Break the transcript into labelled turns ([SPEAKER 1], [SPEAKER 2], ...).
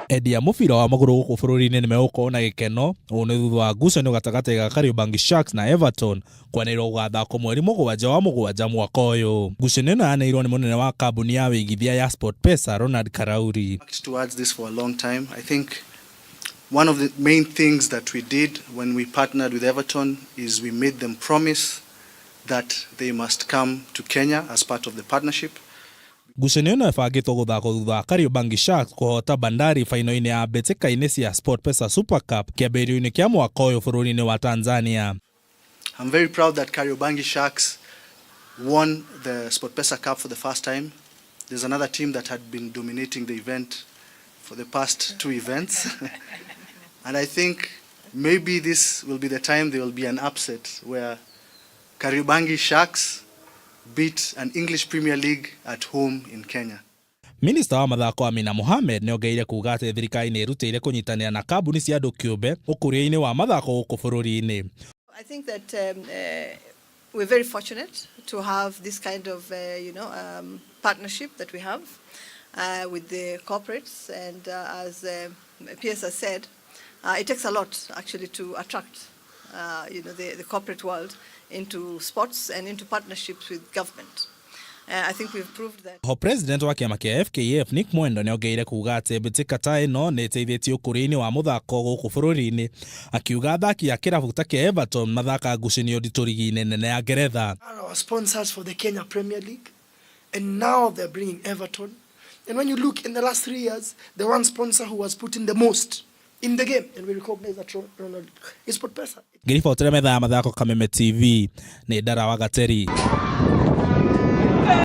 [SPEAKER 1] Endia mũbira wa magũrũ gũkũ bũrũri-inĩ nĩ megũkorwo na gĩkeno. Ũũ nĩ thutha wa ngucanio gatagatĩ ga Kariobangi Sharks na Everton kwanĩrĩrwo gũgathakwo mweri 7 wa 7 mwaka ũyũ. Ngucanio ĩno yanĩrĩirwo nĩ mũnene wa kambuni ya wĩigithia ya SportPesa Ronald Karauri.
[SPEAKER 2] Towards this for a long time. I think one of the main things that we did when we partnered with Everton is we made them promise that they must come to Kenya as part of the partnership.
[SPEAKER 1] Ngucanio ĩno ĩbangĩtwo gũthakwo thutha wa Kariobangi Sharks kũhota Bandari faino-inĩ ya mbĩtĩka-inĩ cia SportPesa Super Cup kĩambĩrĩrio-inĩ kĩa mwaka ũyũ bũrũri-inĩ wa Tanzania.
[SPEAKER 2] I'm very proud that Kariobangi Sharks won the SportPesa Cup for the first time. There's another team that had been dominating the event for the past two events. And I think maybe this will be the time there will be an upset where Kariobangi Sharks beat an English Premier League at home in Kenya.
[SPEAKER 1] Minista wa mathako Amina Mohamed nĩ ongereire kuga atĩ thirikari nĩ ĩrutĩire kũnyitanĩra na kambuni cia andũ kĩũmbe ũkũria-inĩ wa mathako gũkũ bũrũri-inĩ.
[SPEAKER 3] I think that we're very fortunate to have this kind of partnership that we have with the corporates, and as PS has said, it takes a lot actually to attract the corporate world into sports and into partnerships with government. I think we've proved that.
[SPEAKER 1] Ho president wa kĩama kĩa FKF Nick Mwendwa nĩ ongereire kuga atĩ mbĩtĩka ta ĩno nĩ ĩteithĩtie ũkũria-inĩ wa mũthako gũkũ bũrũri-inĩ, akiuga athaki a kĩrabu ta kĩa Everton mathaka ngucanio nditũ rigi-inĩ nene ya Ngeretha.
[SPEAKER 4] Are our sponsors for the Kenya Premier League, and now they're bringing Everton. And when you look in the last 3 years, the one sponsor who has put in the most in the game, and we recognize that Ronald, is SportPesa.
[SPEAKER 1] Ngĩribotera metha ya mathako Kameme TV nĩ Ndara wa Gateri.